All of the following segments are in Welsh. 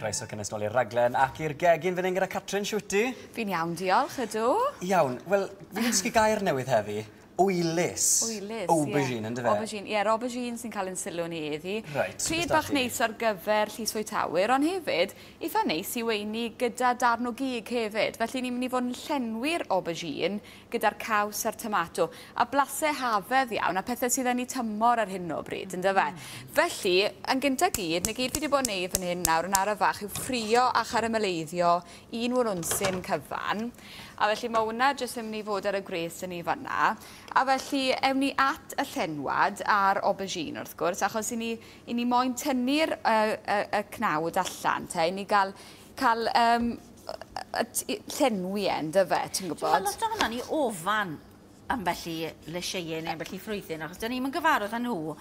Croeso cynnes nôl i'r raglen ac i'r gegin fan hyn gyda Catrin, shwt ti? Fi'n iawn, diolch, ydw. Iawn, wel, fi wedi dysgu gair newydd heddi, wylus. Wylus, Aubergine, yeah. Yndyfe? Aubergine, ie, yeah, aubergine sy'n cael ein sylw ni heddi. Reit. Pryd bach neis ar gyfer llysfwytawyr, ond hefyd, eitha neis i weini gyda darn o gig hefyd. Felly ni'n mynd i fod yn llenwi'r aubergine gyda'r caws a'r tomato. A blasau hafedd iawn, a pethau sydd yn eu tymor ar hyn o bryd, yndyfe? Felly, yn gyntaf gyd, na gyd fi wedi bod yn neud fan hyn nawr yn araf fach yw ffrio a charameleiddio un wrwnsyn cyfan. A felly mae hwnna jyst yn mynd i fod ar y gwres yn ei fanna. A felly, ewn ni at y llenwad a'r aubergine wrth gwrs, achos i ni moyn tynnu'r y cnawd allan, te, i ni gael llenwi e, yndyfe, ti'n gwybod? Mae lot ohono ni ofan ambell i lysieuau neu ambell i ffrwythyn, achos dyn ni'm yn gyfarwydd â nhw,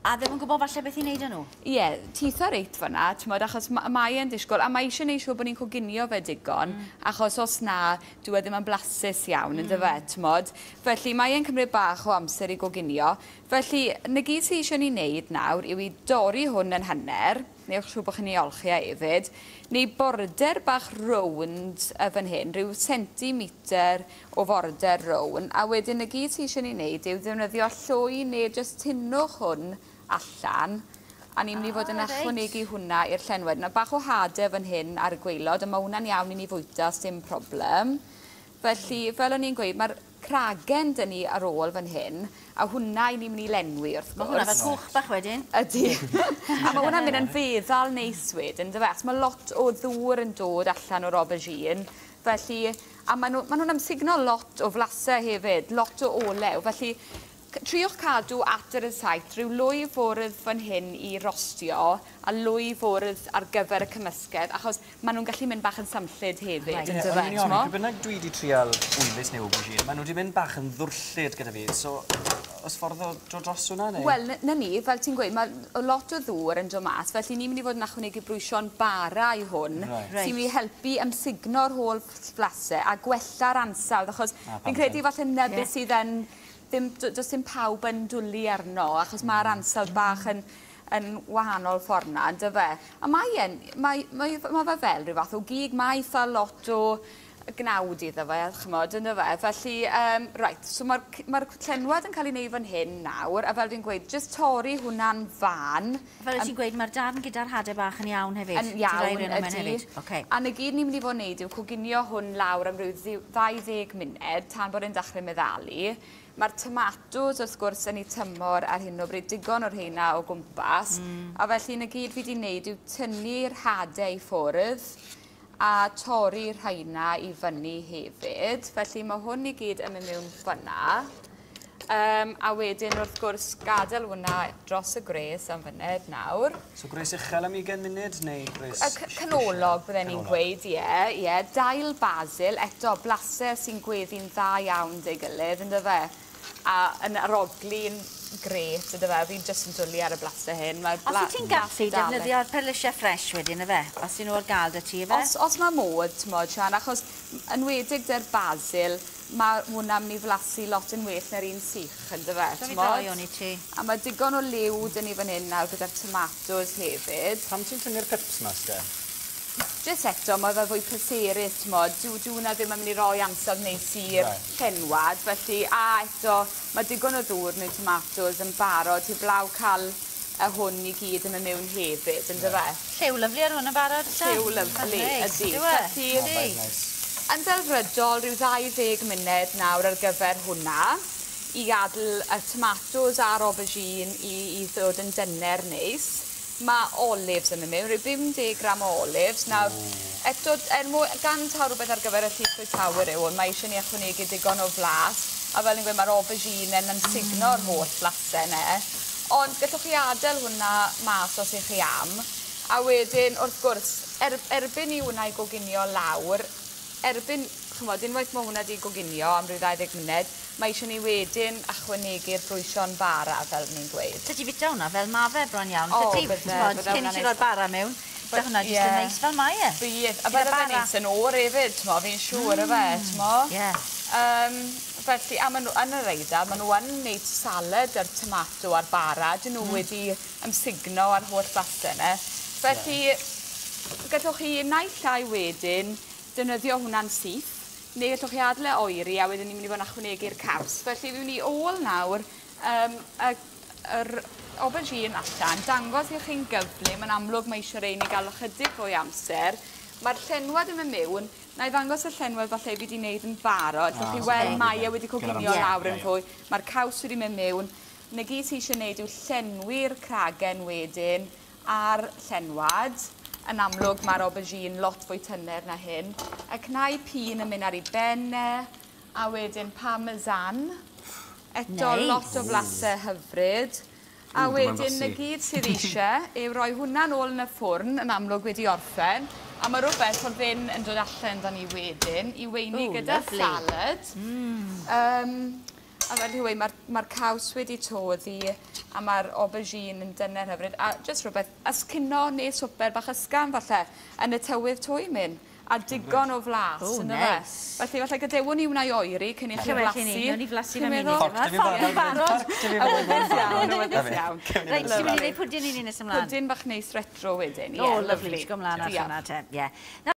a ddim yn gwybod falle beth i wneud â nhw. Ie, titha reit fyna, t'mod, achos mae e'n disgwyl, a mae eisiau gwneud siŵr bod ni'n coginio fe digon, achos os na, dyw e ddim yn blasus iawn, yndyfe, t'mod. Felly mae e'n cymryd bach o amser i goginio. Felly, na gyd sydd eisiau ni wneud nawr yw i dorri hwn yn hanner, newch siŵr bod chi'n ei olchi e hefyd, neu border bach rownd fan hyn, rhyw centimetr o forder rownd, a wedyn na gyd sydd eisiau ni wneud yw ddefnyddio llwy neu jyst tinwch hwn allan, a ni'n mynd i fod yn ychwanegu hwnna i'r llenwad. Nawr bach o hade fan hyn ar y gwaelod, a mae hwnna'n iawn i ni fwyta, dim problem. Felly, fel o'n i'n gweud, mae'r cragen dyn ni ar ôl fan hyn, a hwnna i ni'n mynd i lenwi wrth gwrs. Mae hwnna fel cwch bach wedyn. Ydy. A mae hwnna'n mynd yn feddal neis wedyn, yndyfe? Achos mae lot o ddŵr yn dod allan o'r aubergine. Felly, a maen nhw'n amsugno lot o flasau hefyd, lot o olew. Felly, triwch cadw at yr rysáit, rhyw lwy fwrdd fan hyn i rostio a lwy fwrdd ar gyfer y cymysgedd, achos maen nhw'n gallu mynd bach yn samllyd hefyd, yndyfe? O'n i'n ofni, pryd bynnag dwi wedi trial wylus neu aubergine, maen nhw wedi mynd bach yn ddwrllyd gyda fi, so oes ffordd o dod dros hwnna, neu? Wel, na ni, fel ti'n gweud, mae lot o ddŵr yn dod mas, felly ni'n mynd i fod yn ychwanegu brwysio'n bara i hwn, sy'n mynd i helpu amsugno'r holl flasau a gwella'r ansawdd, achos fi'n credu falle na beth sydd yn does dim pawb yn dwlu arno, achos mae'r ansawdd bach yn wahanol ffordd na, yndyfe? A mae fe fel rhyw fath o gig, mae eitha lot o gnawd iddo fe, ch'mod, yndyfe? Felly, right, so mae'r llenwad yn cael ei wneud fan hyn nawr, a fel dwi'n gweud, jyst torri hwnna'n fan. Fel ti'n gweud, mae'r darn gyda'r hadau bach yn iawn hefyd. Yn iawn, ydy. A na gyd ni'n mynd i fod yn wneud yw coginio hwn lawr am ryw 20 munud, tan bod e'n dechrau meddalu. Mae'r tomatos wrth gwrs yn eu tymor ar hyn o bryd, digon o'r rheina o gwmpas. A felly na gyd fi wedi wneud yw tynnu'r hadau i ffwrdd a torri'r rheina i fyny hefyd. Felly mae hwn i gyd yn mynd mewn fyna. A wedyn wrth gwrs gadael hwnna dros y gwres am funud nawr. So gwres uchel am 20 munud neu gwres... Canolog bydden ni'n gweud, ie. Dail basil, eto blasau sy'n gweddi'n dda iawn 'da'i gilydd, yndyfe? A yn arogli'n grêt, yndyfe? Fi'n jyst yn dwlu ar y blasau hyn. Os wyt ti'n gallu defnyddio'r perlysiau ffres wedyn, yfe? Os ydyn nhw ar gael 'da ti, yfe? Os mae modd, t'mod, Sian, achos enwedig 'da'r basil, mae hwnna'n mynd i flasu lot yn well na'r un sych, yndyfe? So fi droi hwn i ti. A mae digon o liw 'da ni fan hyn nawr gyda'r tomatos hefyd. Pam ti'n tynnu'r pips mas de? Jyst eto, mae fe fwy pleserus, t'mod. Dyw hwnna ddim yn mynd i roi ansawdd neis i'r llenwad, felly, a eto, mae digon o ddŵr mewn tomatos yn barod, heblaw cael hwn i gyd yn mynd mewn hefyd, yndyfe? Lliw lyfli ar hwn yn barod, ynde? Lliw lyfli, ydy. Felly, yn ddelfrydol, rhyw 20 munud nawr ar gyfer hwnna, i gadael y tomatos a'r aubergine i ddod yn dyner neis. Mae olives yn mynd mewn, rhyw 50 gram o olives. Nawr, eto, gan taw rhywbeth ar gyfer y llysfwytawyr yw hwn, mae eisiau ni ychwanegu digon o flas, a fel ni'n gweud, mae'r aubergine yn amsugno'r holl flasau yna. Ond gallwch chi adael hwnna mas os ych chi am, a wedyn, wrth gwrs, erbyn i hwnna i goginio lawr, erbyn, ch'mod, unwaith mae hwnna wedi goginio am ryw 20 munud, mae eisiau ni wedyn ychwanegu'r brwysio'n bara, fel ni'n gweud. Ti fita hwnna fel ma fe bron iawn. O, bydde. Cyn i ti roi'r bara mewn, bydde hwnna jyst yn neis fel mae e. Bydd, a bydde fe'n neis yn oer hefyd, t'mo, fi'n siŵr yfe, t'mo. Ie. Felly, a maen nhw yn yr Eidal, maen nhw yn wneud salad a'r tomato a'r bara, dyn nhw wedi amsugno ar holl blasau yna. Felly, Gallwch chi naill ai wedyn defnyddio hwnna'n syth, neu gallwch chi adael e oeri a wedyn ni'n mynd i fod yn ychwanegu'r caws. Felly fi'n mynd i ôl nawr yr aubergine allan, dangos i chi'n gyflym, yn amlwg mae eisiau rhein i gael ychydig fwy amser. Mae'r llenwad yn mynd mewn, na i ddangos y llenwad falle fi wedi wneud yn barod. Gallwch chi weld mae e wedi coginio lawr yn fwy. Mae'r caws wedi mynd mewn. Na gyd ti eisiau wneud yw llenwi'r cragen wedyn a'r llenwad. Yn amlwg mae'r aubergine lot fwy tyner na hyn. Y cnau pîn yn mynd ar ei ben e, a wedyn parmesan. Eto lot o flasau hyfryd. A wedyn na gyd sydd eisiau yw rhoi hwnna'n ôl yn y ffwrn, yn amlwg wedi orffen. A mae rhywbeth o'r ddim yn dod allan da ni wedyn i weini gyda salad. A fel chi'n gweud, mae'r caws wedi toddi a mae'r aubergine yn dyner hyfryd. A jyst rhywbeth, cino neu swper bach ysgafn falle, yn y tywydd twym. A digon o flas ynddo fe. Felly falle gadewwn ni hwnna i oeri cyn i chi flasu. Newn ni flasu fe munud. Ffordd yn barod. Awyddus iawn, awyddus iawn. Reit, ti'n mynd i wneud pwdin i ni nes ymlaen? Pwdin bach neis retro wedyn. O, lyfli. Ti'n ymlaen ar hwnna te.